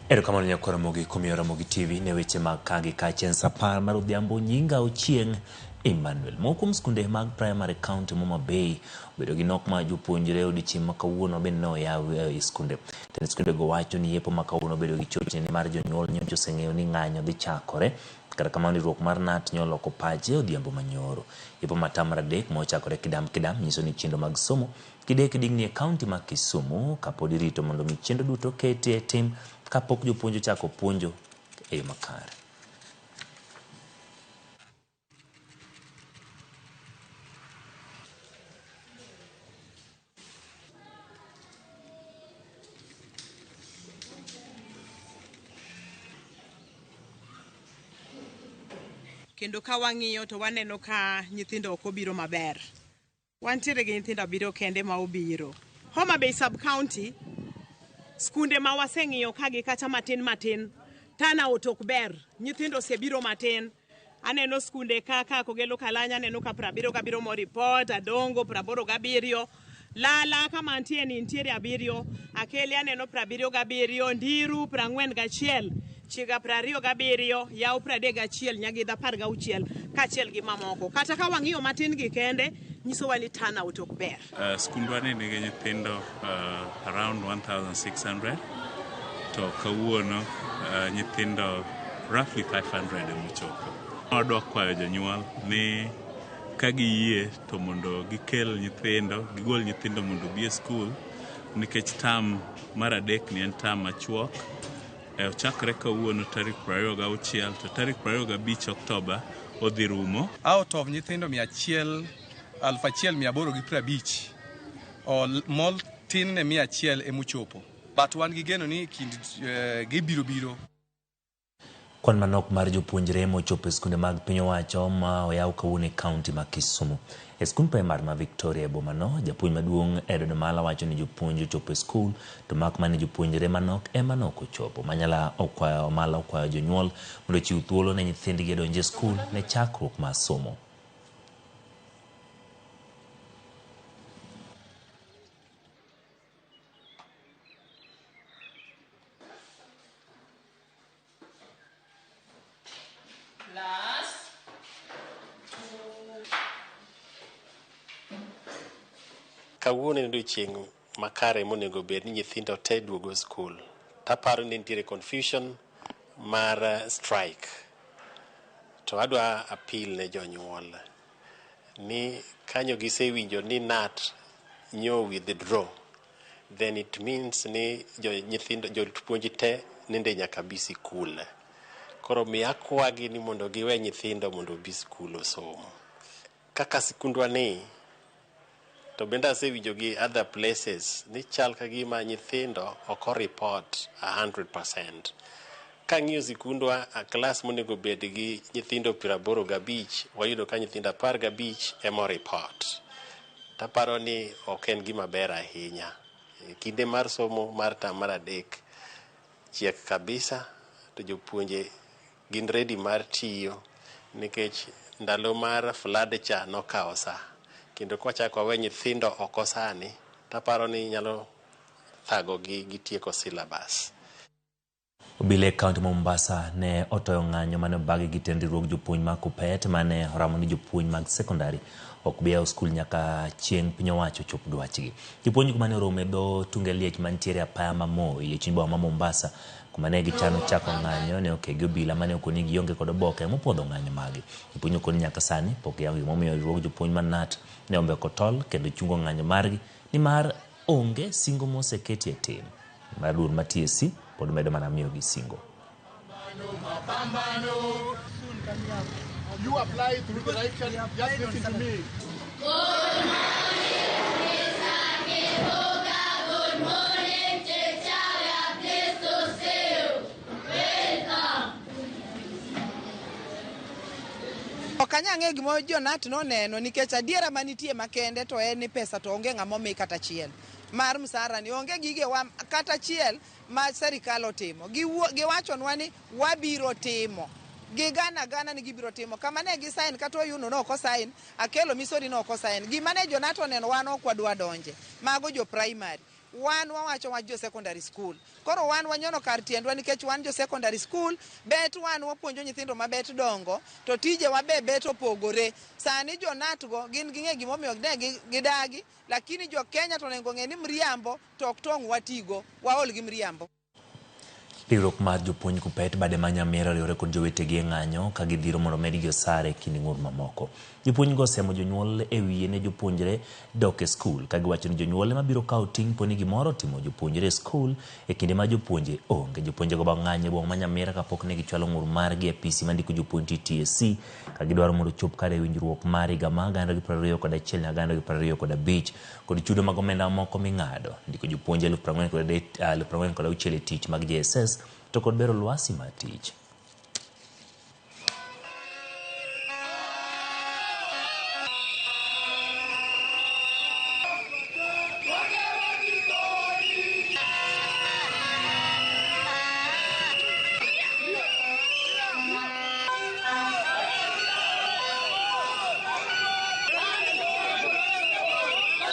Erokamano nyakwar Ramogi kuom miyo Ramogi TV ne weche mag ka gi kacha en sa apar mar odhiambo nyinga Ochieng' Emmanuel. Moko kuom skunde mag primary county Homa Bay obedo gi nok mar jopuonjre odiochieng' ma kawuono bende ne oyaw e skunde. Tend skundego wacho ni yepo ma kawuono obedo gi chochni nimar jonyuol nyocha oseng'eyo ni ng'anyo dhi chakore. Kata kamano riwruok mar KNUT ne oloko pache odhiambo manyoro. Yepo ma term mar adek ma ochakore kidam kidam nyiso ni chenro mag somo kidek digni e kaunti ma Kisumu kapod irito mondo mi chenro duto oketi e tim kapok jopuonj ochako puonjo e yo makare. Kendo ka wang'iyo to waneno ka nyithindo ok obiro maber. Wantiere gi nyithindo abiriyo kende ma obiro. Homa Bay sub county, skunde ma waseng'iyo ka gi kacha matin matin, turnout ok ber, nyithindo osebiro matin. Aneno skunde kaka Kogelo Kalanya, aneno ka 77 mo report, Adongo 87, Lala kama antie ni nitiere abiriyo, Akeli aneno 77, Ndiru 41, Chiga 27, Yaw 31, Nyagidha 16, kaachiel gi mamoko. Kata ka wang'iyo matin gi kende, nyisowa ni turnout ok ber. Skundwa ni nigi nyithindo around 1600 to kawuono nyithindo roughly 500 emochopo. Wadwa kwayo jonyuol ni ka giyie to mondo gikel nyithindo, gigol nyithindo mondo obi e skul nikech term mar adek ni en term machuok. Ochakre kawuono tarik 26 to tarik 25 Oktoba odhi rumo. Out of nyithindo mia achiel, aluf achiel mia aboro gi prabich, mol tin ne 100 emochopo. But wan gi geno ni kind gibiro biro. Kwan manok mar jopuonjre mochopo e skunde mag piny owacho ma oyaw kawuono e kaunti ma Kisumu. E skund primar ma Victoria e bomano, japuonj maduong' Edward Omala wacho ni jopuonj ochopo e skul to mak mana ni jopuonjre manok ema ne ok ochopo. Manyala okwayo Omala okwayo jonyuol mondo ochiw thuolo ne nyithindgi odonj e skul ne chakruok mar somo. Kawuono en odiochieng' makare monego bed ni nyithindo te duogo skul. Taparo ni nitiere confusion mar strike. To adwa appeal ne jonyuol ni kanyo gisewinjo ni KNUT nyo withdraw then it means ni jo nyithindo jopuonj te nende nyaka bi sikul. Koro mi akwagi ni mondo giwe nyithindo mondo obi skul osom. Kaka sikundwa ni to bende asewinjo gi other places ni chal ka gima nyithindo ok o report 100%. Kang'iyo sikundwa a klas monego bed gi nyithindo 85 wayudo ka nyithindo 15 ema o report. Taparo ni ok en gima ber ahinya. Kinde mar somo mar term mar adek chiek kabisa to jopuonje gin ready mar tiyo nikech ndalo mar flood cha nokawo sa kendo kwachako wawe nyithindo oko sani taparo ni nyalo thagogi gi tieko syllabus. Obila e kaunti ma Mombasa ne otoyo ng'anyo mane obagi gi tend riwruog jopuonj mag KUPPET mane oramo ni jopuonj mag sekondari ok bi yawo skul nyaka chieng' piny owacho chop dwachgi. Jopuonj go mane oromo e dho tunge liech mantiere apaya ma Moi e chuny boma ma Mombasa kuma ne gichano chako ng'anyo ne oke gi obila mane okoni gionge kod oboke mopuodho ng'anyo maggi. Jopuonj okoni nyaka sani pok giyango gimomiyo riwruog jopuonj mar KNUT ne ombeko tol kendo chungo ng'anyo margi nimar onge singo moseketi e tim. Mar duol ma TSC pod medo mana miyogi singo. You apply through the right channel. Just listen to me. Good morning, Mr. Kibuga. Good morning, teacher. We are pleased to see you. Welcome. Ok anyal ng'eyo gima jo KNUT noneno nikech adiera manitie makende to en ni pesa to onge ng'ama omi kata achiel mar msara ni onge gigewa kata achiel ma serikal otimo. Giwachonwa ni wabiro timo. Gigana gana ni gibiro timo. Kama ne gi sign kata Oyuno ne ok osign, Akelo Misori ne ok osign. Gima ne Jonat oneno wan ok wadwa donje. Mago jo primary. Wan wawacho wach jo secondary school. Koro wan wanyono kar tiendwa nikech wan jo secondary school, bet wan wapuonjo nyithindo ma bet dongo, to tijewa be bet opogore. Sani Jonat go gin ging'e gimomiyo ne gidagi, lakini jo Kenya to onego ng'e ni mriambo to ok tong' watigo, waol gi mriambo. Riwruok mar jopuonj KUPPET bade ma Nyamira oriwore kod jowetegi e ng'anyo ka gidhiro mondo medgi osara e kind ng'ur mamoko. Jopuonjgo osemo jonyuol e wiye ne jopuonjre dok e skul ka giwacho ni jonyuol ema biro kawo ting' po ni gimoro otimo jopuonjre e skul e kinde ma jopuonje onge. Jopuonjego ba ng'anyo e boma ma Nyamira kapok ne gichwalo ng'ur margi e apisi mandiko jopuonj TTSC ka gidwaro mondo ochop kare winjruok mar higa mar 2021 nyaka 2025 kod chudo mag omenda mamoko ming'ado, ndiko jopuonj 46,000 e tich mag JSS to kod bero lwasi mar tich.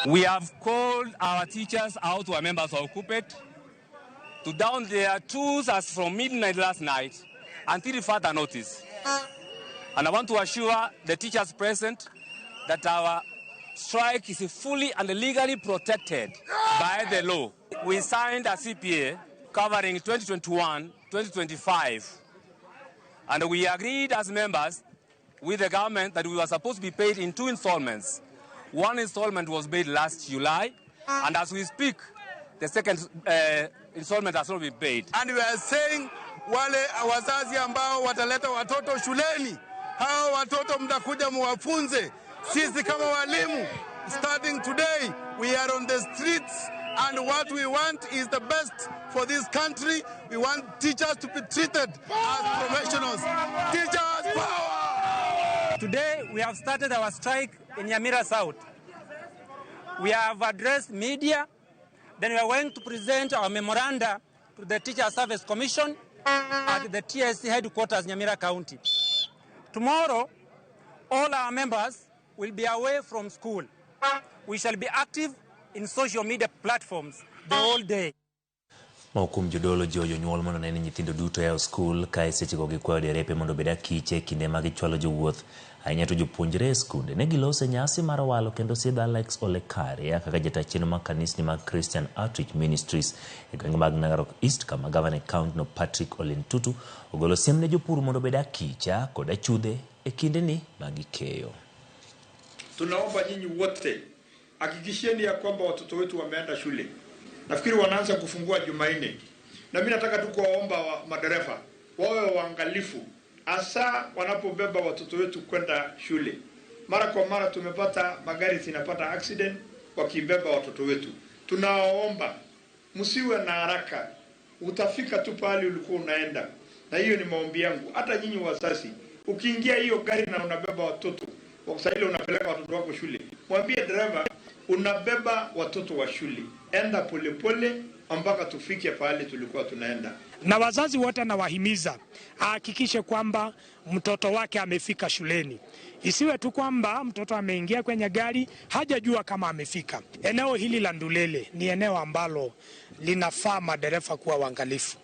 We have called our teachers out who are members of KUPPET to down their tools as from midnight last night until further notice. And I want to assure the teachers present that our strike is fully and legally protected by the law. We signed a CPA covering 2021-2025. And we agreed as members with the government that we were supposed to be paid in 2 installments. One installment was paid last July, and as we speak, the second installment has not been paid. And we are saying, wale wazazi ambao wataleta watoto shuleni, hao watoto mtakuja muwafunze. Sisi kama walimu, starting today, we are on the streets, and what we want is the best for this country. We want teachers to be treated as professionals. Teachers power! Today, we have started our strike in Nyamira South. We have addressed media. Then we are going to present our memoranda to the Teacher Service Commission at the TSC headquarters, Nyamira County. Tomorrow, all our members will be away from school. We shall be active in social media platforms the whole day. Moko kuom jodolo jiwo jonyuol mondo one ni nyithindo duto yawo skul ka e sechego gikwayo derepe mondo obed akiche e kinde ma gichwalo jowuoth ahinya to jopuonjre e skunde. Ne giloso e nyasi mar walo kendo sidho Alex Ole Karia kaka jata chenro mag kanisni mag Christian Outreach Ministries e gwenge mag Narok East kama gavana e kaunti no Patrick Ole Ntutu ogolo siem ne jopur mondo obed akicha kod achudhe e kindeni mag gikeyo. Tunaomba nyinyi wote hakikisheni ya kwamba watoto wetu wameenda shule. Nafikiri wanaanza kufungua Jumanne. Na mimi nataka tu kuwaomba madereva wawe waangalifu hasa wanapobeba watoto wetu kwenda shule. Mara kwa mara tumepata magari zinapata accident wakibeba watoto wetu. Tunawaomba msiwe na haraka, utafika tu pale ulikuwa unaenda. Na hiyo ni maombi yangu. Hata nyinyi wazazi, ukiingia hiyo gari na unabeba watoto, kwa ile unapeleka watoto wako shule, mwambie dereva unabeba watoto wa shule, enda polepole mpaka tufike pale tulikuwa tunaenda. Na wazazi wote nawahimiza ahakikishe kwamba mtoto wake amefika shuleni. Isiwe tu kwamba mtoto ameingia kwenye gari hajajua kama amefika. Eneo hili la Ndulele ni eneo ambalo linafaa madereva kuwa waangalifu.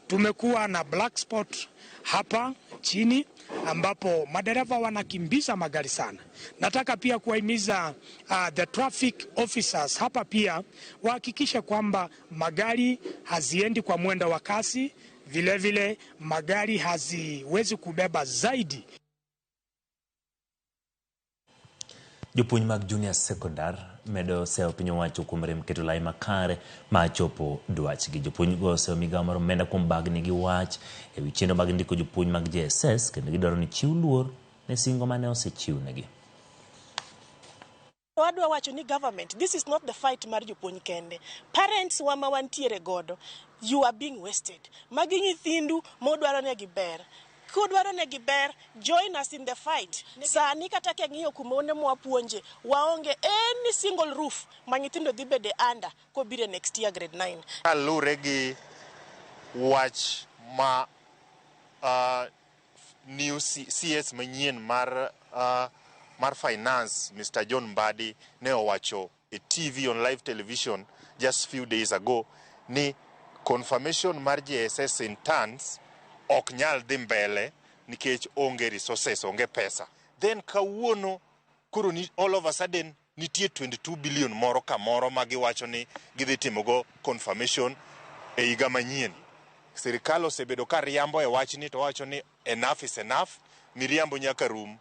Tumekuwa na black spot hapa chini ambapo madereva wanakimbiza magari sana. Nataka pia kuwahimiza the traffic officers hapa pia wahakikishe kwamba magari haziendi kwa mwendo wa kasi, vile vile magari haziwezi kubeba zaidi. Jopuonj mag junior secondary medo seyo piny owacho kuom rem keto lai makare ma chopo dwachgi. Jopuonj go oseyo migawo mar omenda kuom bagni gi wach ewi chenro mag ndiko jopuonj mag JSS kendo gidwaro ni chiw luor ne singo mane osechiwnegi. Wadwa wacho ni government, this is not the fight mar jopuonj kende. Parents wa ma wantiere godo, you are being wasted. Magi nyithindu modwaro negi ber. Kudwaro negi ber, join us in the fight. Sani kata king'iyo kuma mwapuonje, waonge any single roof ma nyithindo dhi bede under kobiro next year grade 9. Kalure gi wach ma new CS manyien mar mar finance Mister John Mbadi ne owacho e TV on live television just few days ago ni confirmation mar JSS interns ok nyal dhi mbele nikech onge resources, onge pesa. Then kawuono koro ni all of a sudden nitie 22 billion moro kamoro ma giwacho ni gidhi timogo confirmation e higa manyien. Sirikal osebedo ka riambo e wachni to wacho ni enough is enough, miriambo nyaka rum.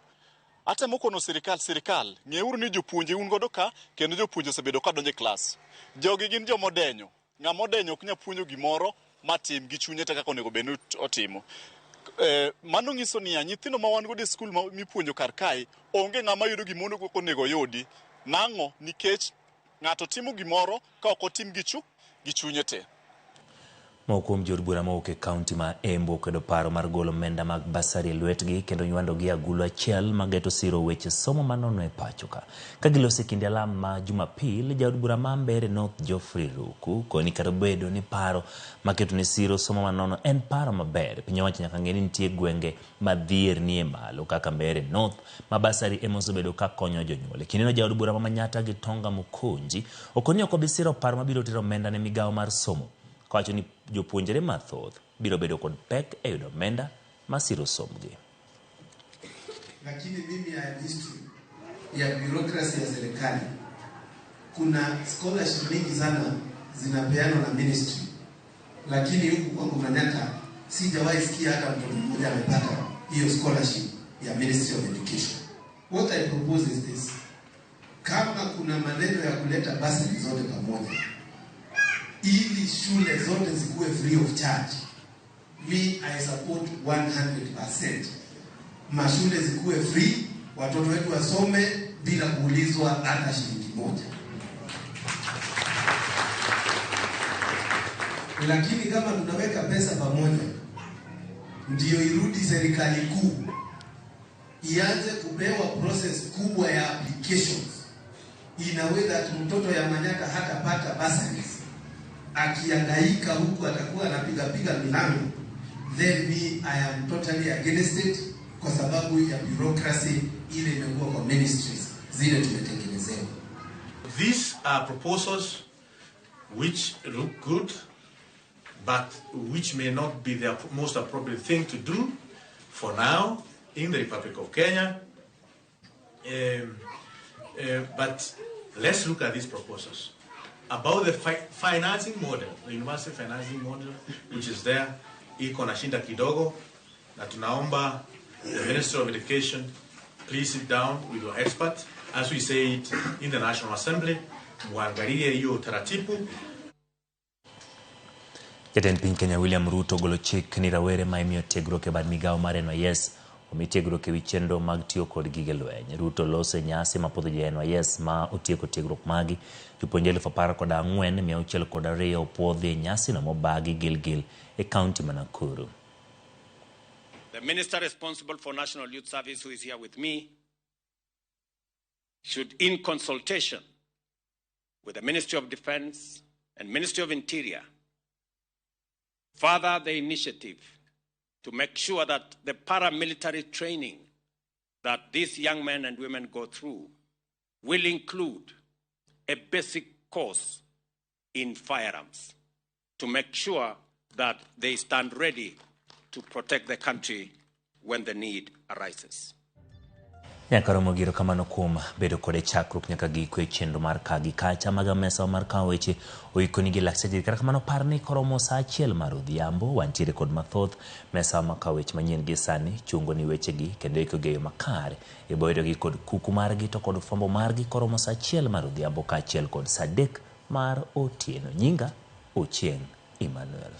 Atemo kono sirikal, sirikal, ng'euru ni jopuonje un godo ka, kendo jopuonje osebedo ka donjo e klas. Jogi gin joma odenyo. Ng'ama odenyo ok nyal puonjo gimoro matim gi chunye te kaka onego bed ni otimo. Mano nyiso niya, nyithindo ma wan godo e skul ma mipuonjo kar kae, onge ng'ama yudo gima onego oyudi. Nang'o? Nikech ng'ato timo gimoro ka ok otim gi gi chunye te. Moko kuom jood bura mowuok e kaunti ma Embu okwedo paro mar golo omenda mag basari e lwetgi kendo nywandogi e agulu achiel mageto siro weche somo manono e pacho ka. Ka giloso e kinde alam ma Jumapil, jaod bura ma Mbeere North Geoffrey Ruku koni kata obedo ni paro maketo ne siro somo manono en paro maber, piny owacho nyaka ng'e ni nitie gwenge ma dhier nie malo kaka Mbeere North ma basari ema osebedo ka konyo jonyuol. E kindeno jaod bura ma Manyatta gi Tonga Mukunji okoni ok obi siro paro mabiro tero omenda ne migawo mar somo, kowacho ni jopuonjre mathoth biro bedo kod pek e yudo omenda masiro sombgi. Lakini mimi ya history ya bureaucracy ya serikali, kuna scholarship mingi sana zinapeanwa na ministry, lakini huku kwangu Manyatta sijawahi sikia hata mtoto mmoja amepata hiyo scholarship ya Ministry of Education. What I propose is this: kama kuna maneno ya kuleta basari zote pamoja ili shule zote zikuwe free of charge, me I support 100%. Mashule zikuwe free, watoto wetu wasome bila kuulizwa hata shilingi moja. Lakini kama tunaweka pesa pamoja ndio irudi serikali kuu ianze kupewa process kubwa ya applications, inaweza mtoto ya Manyatta hatapata bursaries, akihangaika huku atakuwa anapiga piga milango, then me I am totally against it, kwa sababu ya bureaucracy ile imekuwa kwa ministries zile tumetengenezewa. These are proposals which look good, but which may not be the most appropriate thing to do for now in the Republic of Kenya. But let's look at these proposals. About the financing model, the university financing model, which is there, iko na shinda kidogo, na tunaomba the Minister of Education, please sit down with your expert, as we say it in the National Assembly, muangalie hiyo utaratibu. Jatend piny Kenya William Ruto ogolo chik ni rawere ma imiyo tiegruok e bad migawo mar NYS omi tiegruok ewi chenro mag tiyo kod gige lweny. Ruto loso e nyasi ma puodho jo NYS ma otieko tiegruok magi. Jopuonjre 14,602 opuodhi e nyasino mobagi Gilgil e kaunti ma Nakuru. The minister responsible for National Youth Service, who is here with me, should, in consultation with the Ministry of Defense and Ministry of Interior, further the initiative to make sure that the paramilitary training that these young men and women go through will include a basic course in firearms to make sure that they stand ready to protect the country when the need arises. Nyaka romo giro kamano kuom bedo kode chakruok nyaka giko e chenro mar ka gi kacha mag mesa mar kawo weche oikoni gi lakteche. Kata kamano par ni koromo saa achiel mar odhiambo wantiere kod mathoth mesa mar kawo weche manyien gi sani chungo ni wechegi kendo iko gi e yo makare. Iboyudogi kod kuku margi to kod fwambo margi koromo saa achiel mar odhiambo kaachiel kod saa adek mar otieno. Nyinga Ochieng' Emmanuel.